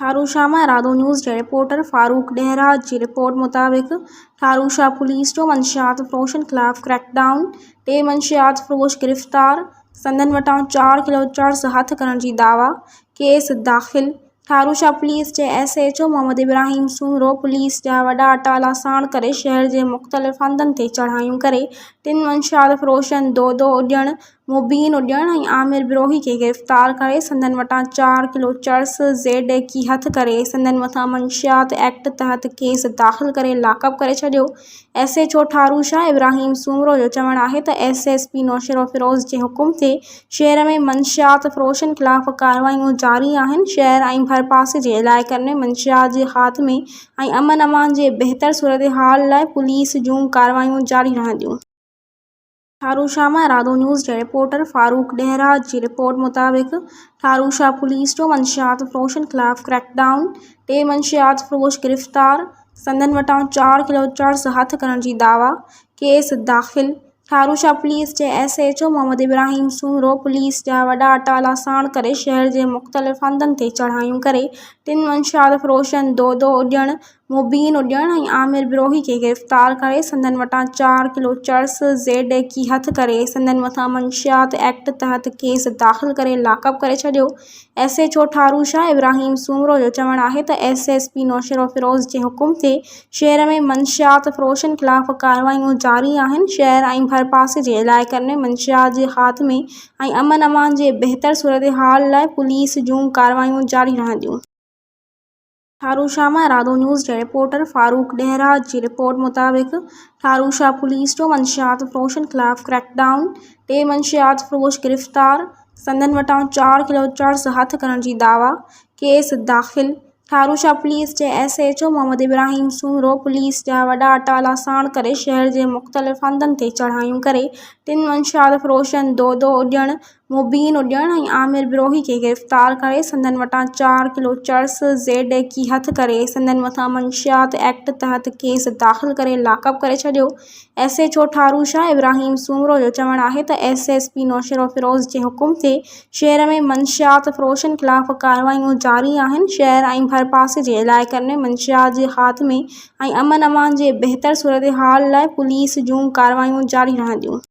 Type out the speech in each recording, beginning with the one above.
ٺاروشاه مان ارادو نيوز جي رپورٽر فاروق ڏهراج جي رپورٽ مطابق ٺاروشاه پوليس جو منشيات فروشن خلاف ڪريڪ ڊائون، ٽي منشيات فروش گرفتار، سندن وٽان چار ڪلو چرس هٿ ڪرڻ جي دعويٰ، ڪيس داخل، ٺاروشاه پوليس جي S H O Muhammad Ibrahim Soomro police جا وڏا اٽالا ساڻ ڪري شهر جي مختلف هنڌن تي چڙهايون ڪري ٽن منشيات فروشن دودو اڏيڻ، مبين اڏيڻ ۽ عامر بروهي کي گرفتار ڪري سندن وٽان چار ڪلو چرس زيڊ ايڪي هٿ ڪري سندن مٿان منشيات ايڪٽ تحت ڪيس داخل ڪري لاڪپ ڪري ڇڏيو. S H O Tharushah Ibrahim Soomro جو چوڻ آهي ته ايس ايس پي نوشهروفيروز جي حڪم تي شهر ۾ منشيات فروشن خلاف ڪارروايون جاري آهن شهر ۽ ڀرپاسي جي علائقن ۾ منشيات جي خاتمي ۽ امن امان جي بهتر صورتحال لاء پوليس جون ڪارروايون جاري رهنديون. ٺاروشاه مان ارادو نيوز جي رپورٽر فاروق ڏهراج جي رپورٽ مطابق ٺاروشاه پوليس جو منشيات فروشن خلاف ڪريڪ ڊائون، ٽي منشيات فروش گرفتار، سندن وٽان چار ڪلو چرس هٿ ڪرڻ جي دعويٰ، ڪيس داخل، ٺاروشاه پوليس جي S H O Muhammad Ibrahim Soomro police جا وڏا اٽالا ساڻ ڪري شهر جي مختلف هنڌن تي چڙهايون ڪري ٽن منشيات فروشن دودو اڏيڻ، مبين اڏيڻ ۽ عامر بروهي کي گرفتار ڪري سندن وٽان چار ڪلو چرس زيڊ ايڪي هٿ ڪري سندن مٿان منشيات ايڪٽ تحت ڪيس داخل ڪري لاڪپ ڪري ڇڏيو. S H O Tharushah Ibrahim Soomro جو چوڻ آهي ته ايس ايس پي نوشهروفيروز جي حڪم تي شهر ۾ منشيات فروشن خلاف ڪارروايون جاري آهن شهر ۽ ڀرپاسي جي علائقن ۾ منشيات جي خاتمي ۽ امن امان جي بهتر صورتحال لاء پوليس جون ڪارروايون جاري رهنديون. ٺاروشاه مان ارادو نيوز جي رپورٽر فاروق ڏهراج جي رپورٽ مطابق ٺاروشاه پوليس جو منشيات فروشن خلاف ڪريڪ ڊائون، ٽي منشيات فروش گرفتار، سندن وٽان چار ڪلو چرس هٿ ڪرڻ جي دعويٰ، ڪيس داخل، ٺاروشاه پوليس جي S H O Muhammad Ibrahim Soomro police جا وڏا اٽالا ساڻ ڪري شهر جي مختلف هنڌن تي چڙهايون ڪري ٽن منشيات فروشن دودو اڏيڻ، مبين اڏيڻ ۽ عامر بروهي کي گرفتار ڪري سندن وٽان چار ڪلو چرس زيڊ ايڪي هٿ ڪري سندن مٿان منشيات ايڪٽ تحت ڪيس داخل ڪري لاڪپ ڪري ڇڏيو. S H O Tharushah Ibrahim Soomro جو چوڻ آهي ته ايس ايس پي نوشهروفيروز جي حڪم تي شهر ۾ منشيات فروشن خلاف ڪارروايون جاري آهن شهر ۽ ڀرپاسي جي علائقن ۾ منشيات جي خاتمي ۽ امن امان جي بهتر صورتحال لاء پوليس جون ڪارروايون جاري رهنديون.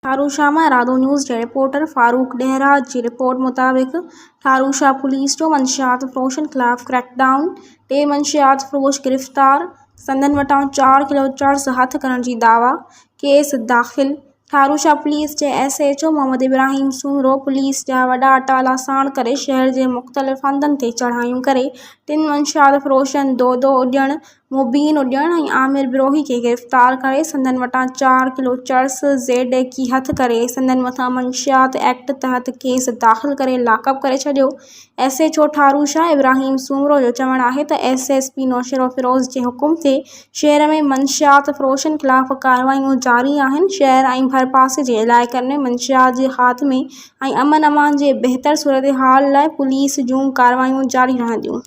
ٺاروشاه مان ارادو نيوز جي رپورٽر فاروق ڏهراج جي رپورٽ مطابق ٺاروشاه پوليس جو منشيات فروشن خلاف ڪريڪ ڊائون، ٽي منشيات فروش گرفتار، سندن وٽان چار ڪلو چرس هٿ ڪرڻ جي دعويٰ، ڪيس داخل، ٺاروشاه پوليس جي S H O Muhammad Ibrahim Soomro police جا وڏا اٽالا ساڻ ڪري شهر جي مختلف هنڌن تي چڙهايون ڪري ٽن منشيات فروشن دودو اڏيڻ، مبين اڏيڻ ۽ عامر بروهي کي گرفتار ڪري سندن وٽان چار ڪلو چرس زيڊ ايڪي هٿ ڪري سندن مٿان منشيات ايڪٽ تحت ڪيس داخل ڪري لاڪپ ڪري ڇڏيو. S H O Tharushah Ibrahim Soomro جو چوڻ آهي ته ايس ايس پي نوشهروفيروز جي حڪم تي شهر ۾ منشيات فروشن خلاف ڪارروايون جاري آهن شهر ۽ ڀرپاسي جي علائقن ۾ منشيات جي خاتمي ۽ امن امان جي بهتر صورتحال لاء پوليس جون ڪارروايون جاري رهنديون.